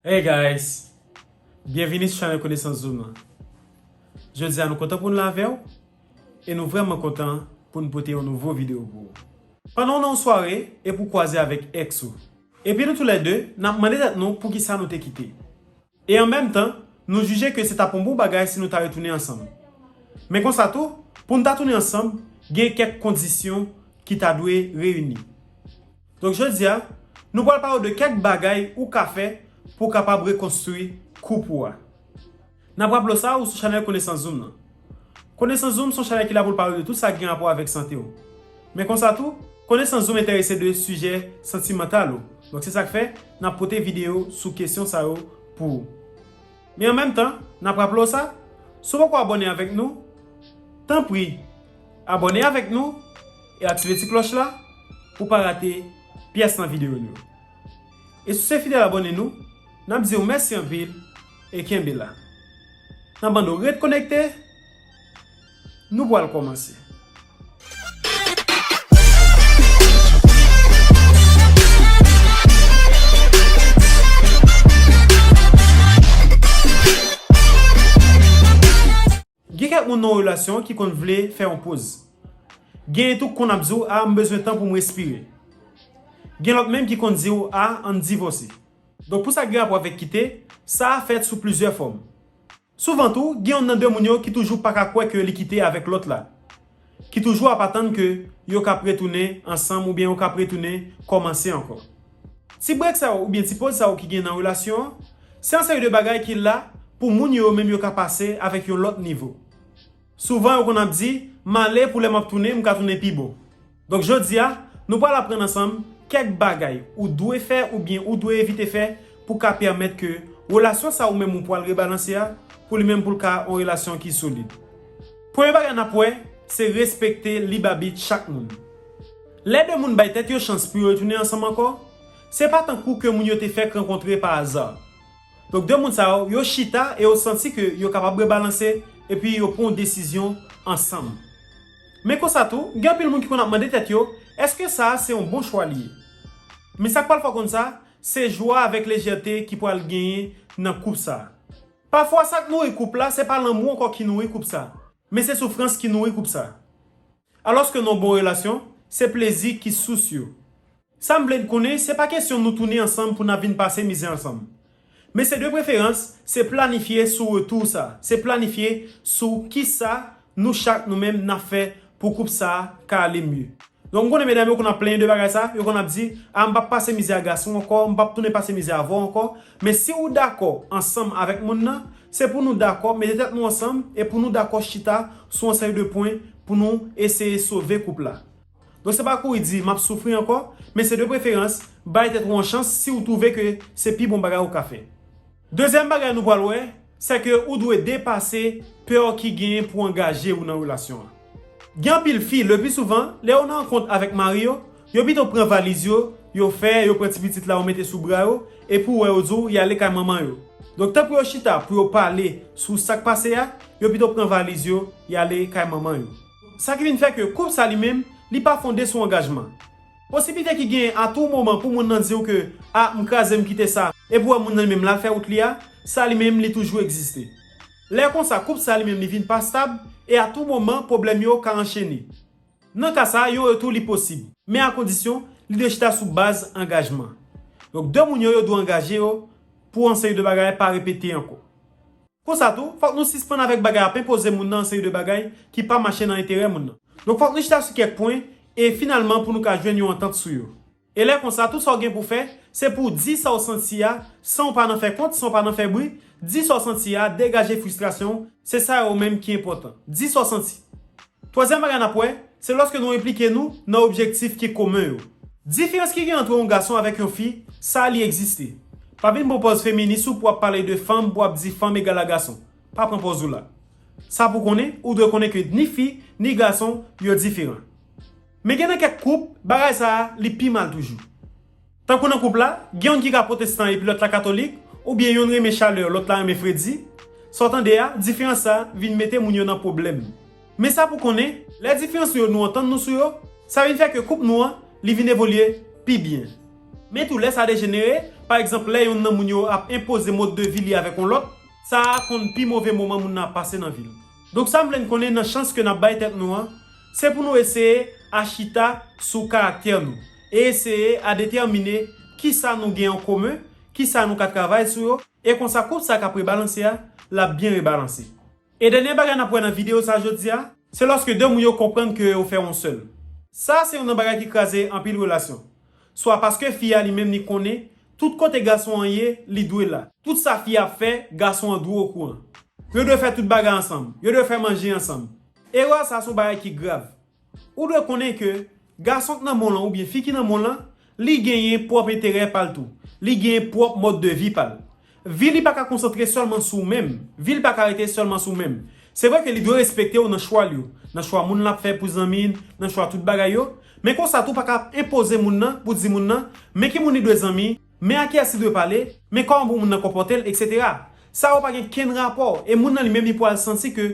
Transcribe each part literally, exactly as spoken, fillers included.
Hey guys! Byenvini sou chanèl Konesans Zoom nan. Jodi a nou kontan pou n la avè w e nou vrèman kontan pou n pote yon nouvo videyo pou ou. Pandan w nan yon sware epi w kwaze avèk èks ou. Epi nou toulède, n ap mande tèt nou poukisa nou te kite. E an menm tan, nou jije ke se t ap yon bon bagay si nou ta retounen ansanm. Men konsa tou, pou n ta tounen ansanm, gen kèk kondisyon ki ta dwe reyini. Donk jodi a, nou pral pale w de kèk bagay ou ka fè pou w kapab rekonstwi koup ou a. N ap raple w sa, ou sou chanèl Konesans Zoom nan. Konesans Zoom se yon chanèl ki la pou l pale w de tout sa ki gen rapò avèk sante w. Men konsa tou, Konesans Zoom enterese de sijè santimantal ou. Donk se sa k fè n ap pote videyo sou kesyon sa yo pou ou. Men an menm tan, n ap raple w sa, si w poko abòne avèk nou, tanpri, abòne avèk nou e aktive ti klòch la pou w pa rate pyès nan videyo nou yo. E si w se fidèl abòne nou, n ap di w mèsi anpil e kenbe la. N ap mande w ret konekte, nou pral kòmanse. Gen kèk moun nan yon relasyon ki konn vle fè yon poz. Gen tou k konn ap di w, "A, m bezwen tan pou m respire." Gen lòt menm ki konn di w, "A, ann divòse." Donk, pou sa k gen rapò avèk kite, sa a fèt sou plizyè fòm. Souvan tou, gen youn nan de moun yo ki toujou pa ka kwè ke li kite avèk lòt la, ki toujou ap atann ke yo k ap retounen ansanm oubyen yo k ap retounen kòmanse ankò. Ti brèk sa yo oubyen ti poz sa yo ki gen nan relasyon an, se yon seri de bagay ki la pou moun yo menm yo ka pase avèk yon lòt nivo. Souvan yo konn ap di, "M ale pou lè m ap tounen, m ka tounen pi bon." Donk jodi a, nou pral aprann ansanm kèk bagay ou dwe fè oubyen ou dwe evite fè pou ka pèmèt ke relasyon sa ou menm ou pral rebalanse a, pou li menm pou l ka yon relasyon ki solid. Premye bagay n ap wè, se respekte lib abit chak moun. Lè de moun bay tèt yo chans pou yo retounen ansanm ankò, se pa tankou ke moun yo te fèk rankontre pa aza. Donk de moun sa yo, yo chita e yo santi ke yo kapab rebalanse epi yo pran yon desizyon ansanm. Men konsa tou, gen anpil moun ki konn ap mande tèt yo, èske sa a se yon bon chwa li ye? Men sa k pral fè w konn sa, se jwa avèk lejète ki pral genyen nan koup sa a. Pafwa sa k nouri koup la, se pa lanmou ankò ki nouri koup sa a, men se soufrans ki nouri koup sa a. Alòske nan yon bon relasyon, se plezi ki sous yo. Sa m vle n konnen, se pa kesyon nou tounen ansanm pou n ap vin pase mizè ansanm. Men se de preferans, se planifye sou retou sa, se planifye sou kisa nou chak nou menm n ap fè pou koup sa ka ale mye. Donk m konnen medam yo konn ap plenyen de bagay sa, yo konn ap di, "A, m p ap pase mizè a gason ankò, m p ap tounen pase mizè avè w ankò." Men si ou dakò ansanm avèk moun nan, se pou nou dakò mete tèt nou ansanm e pou nou dakò chita sou yon seri de pwen pou nou eseye sove koup la. Donk se pa kouri di, "M ap soufri ankò," men se de preferans, bay tèt ou yon chans si ou twouve ke se pi bon bagay ou ka fè. Dezyèm bagay nou pral wè, se ke ou dwe depase pè ki genyen pou angaje ou nan relasyon an. Gen anpil fi, le pli souvan, lè yo nan rankont avèk mari yo, yo pito pran valiz yo, yo fè, yo pran ti pitit la, yo mete sou bra yo, epi ou wè yo di w y ale kay manman yo. Donk, tan pou yo chita, pou yo pale sou sa k pase a, yo pito pran valiz yo, y ale kay manman yo. Sa ki vin fè ke koup sa li menm, li pa fonde sou angajman. Posiblite ki genyen a tou moman pou moun nan di w ke, "A, m kraze, m kite sa," epi w wè moun nan li menm l al fè wout li a, sa li menm li toujou egziste. Lè konsa, koup sa li menm li vin pa stab, e a tou moman, pwoblèm yo ka anchene. Nan ka sa, yon retou li posib, men a kondisyon li dwe chita sou baz angajman. Donk, de moun yo, yo dwe angaje yo pou yon seri de bagay pa repete ankò. Konsa tou, fòk nou sispann avèk bagay ap enpoze moun nan yon seri de bagay ki pa mache nan enterè moun nan. Donk, fòk nou chita sou kèk pwen e finalman pou nou ka jwenn yon antant sou yo. E lè konsa, tout sa w gen pou fè, se pou w di sa w santi a, san w pa nan fè kont, san w pa nan fè bri, di sa w santi a, degaje fristrasyon w, se sa yo menm ki enpòtan. Di sa w santi. Twazyèm bagay n ap wè, se lòske nou enplike nou nan objektif ki komen yo. Diferans ki gen ant yon gason avèk yon fi, sa li egziste. Pa vin pran pòz feminis ou pou w ap pale de fanm, pou w ap di fanm egal a gason. Pa pran pòz ou la. Sa pou konnen, ou dwe konnen ke ni fi, ni gason, yo diferan. Men gen nan kèk koup, bagay sa a, li pi mal toujou. Tankou nan koup la, gen youn ki ka pwotestan epi lòt la katolik, oubyen youn renmen chalè, lòt la renmen fredi. Sa w tande a, diferans sa a vin mete moun yo nan pwoblèm. Men sa pou konnen, lè diferans nou yo nou antann nou sou yo, sa vin fè ke koup nou an, li vin evolye pi byen. Men tou lè sa dejenere, Pa egzanp, lè yonn nan moun yo ap enpoze mòd de vi li avèk yon lòt, sa a konn pi move moman moun nan ap pase nan vi l. Donk sa m vle n konnen nan chans ke n ap bay tèt nou an, se pou nou eseye a chita sou karaktè nou e eseye a detèmine kisa nou gen an komen, kisa nou ka travay sou yo, e konsa koup sa k ap rebalanse a, l ap byen rebalanse. E dènye bagay n ap wè nan videyo sa jodi a, se lòske de moun yo konprann ke yo fè yon sèl. Sa se youn nan bagay ki kraze anpil relasyon. Swa paske fi a li menm li konnen, tout kote gason an ye, li dwe la. Tout sa fi a ap fè, gason an dwe okouran. Yo dwe fè tout bagay ansanm. Yo dwe fè manje ansanm. Erè sa se yon bagay ki grav. Ou dwe konnen ke gason k nan mond lan oubyen fi ki nan mond lan, li genyen pwòp enterè pa l tou. Li genyen pwòp mòd de vi pa l. Vi li pa ka konsantre sèlman sou ou menm. Vi l pa ka rete sèlman sou ou menm. Se vre ke li dwe respekte w nan chwa l yo, nan chwa moun l ap fè pou zanmi l, nan chwa tout bagay yo, men konsa tou pa ka enpoze moun nan pou di moun nan men ki moun li dwe zanmi, men a kiyès li dwe pale, men kòman pou moun nan konpòte l, etsetera. Sa yo pa gen kenn rapò, e moun nan li menm li pral santi ke,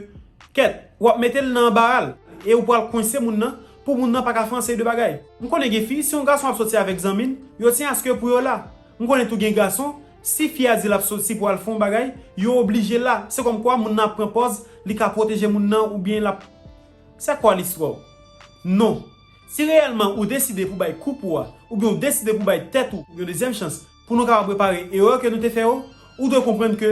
kèt, w ap mete l nan anbara l, e ou pral kwense moun nan, pou moun nan pa ka fè yon seri de bagay. M konnen gen fi, si yon gason ap soti avèk zanmi l, yo tyen aske pou yo la. M konnen tou gen gason, si fi a di l ap soti pou al fè yon bagay, yo oblije la. Se kòmkwa moun nan ap pran pòz, li ka pwoteje moun nan, oubyen l ap C'est quoi l'histoire? Non. Si reyèlman ou deside pou bay koup ou a, oubyen ou deside pou bay tèt ou yon dezyèm chans, pou nou kapab repare erè ke nou te fè yo, ou dwe konprann ke,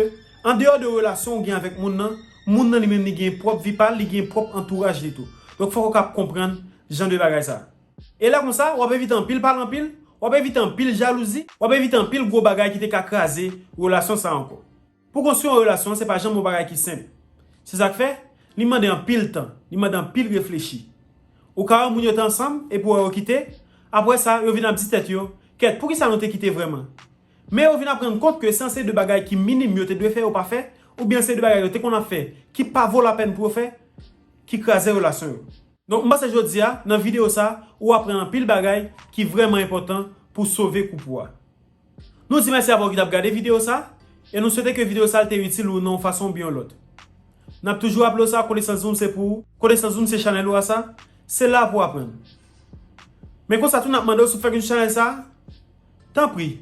andeyò de relasyon ou gen avèk moun nan, moun nan li menm li gen pwòp vi pa l, li gen pwòp antouraj li tou. Donk fòk ou kab konprann jan de bagay sa. E lè konsa, w ap evite anpil pale anpil, w ap evite anpil jalouzi, w ap evite anpil gwo bagay ki te ka kraze relasyon sa ankò. Pou konstwi yon relasyon, se pa janm yon bagay ki senp. Se sa k fè, li mande anpil tan, li mande anpil reflechi. Ou ka wè moun yo te ansanm, epi w wè yo kite, apre sa, yo vin ap di tèt yo, kèt, poukisa nou te kite vrèman? Men yo vin ap rann kont ke se yon seri de bagay ki minim yo te dwe fè, yo pa fè, oubyen se de bagay yo te konn ap fè, ki pa vo lapèn pou yo fè, ki kraze relasyon yo. Donk, m panse jodi a, nan videyo sa, ou aprann anpil bagay ki vrèman enpòtan pou sove koup ou a. Nou di mèsi avè w ki t ap gade videyo sa, e nou swete ke videyo sa te itil ou nan yon fason oubyen yon lòt. N ap toujou raple w sa, Konesans Zoom se pou ou, Konesans Zoom se chanèl ou a sa, se la pou w aprann. Men konsa tou n ap mande w si w fèk jwenn chanèl sa, tanpri,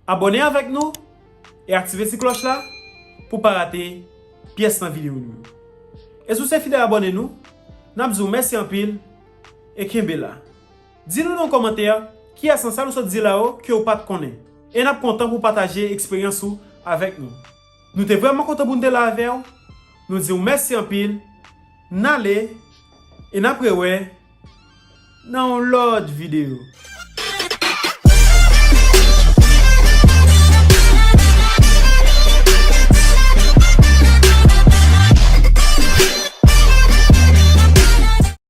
abòne avèk nou e aktive ti klòch la pou w pa rate pyès nan videyo nou yo. E si w se fidèl abòne nou, n ap di w mèsi anpil e kenbe la. Di nou nan yon kòmantè kiyès nan sa nou sot di la yo ke w pa t konnen. E n ap kontan pou w pataje eksperyans ou avèk nou. Nou te vrèman kontan pou n te la avè w. Nou di w mèsi anpil. N ale e n ap rewè nan yon lòt videyo.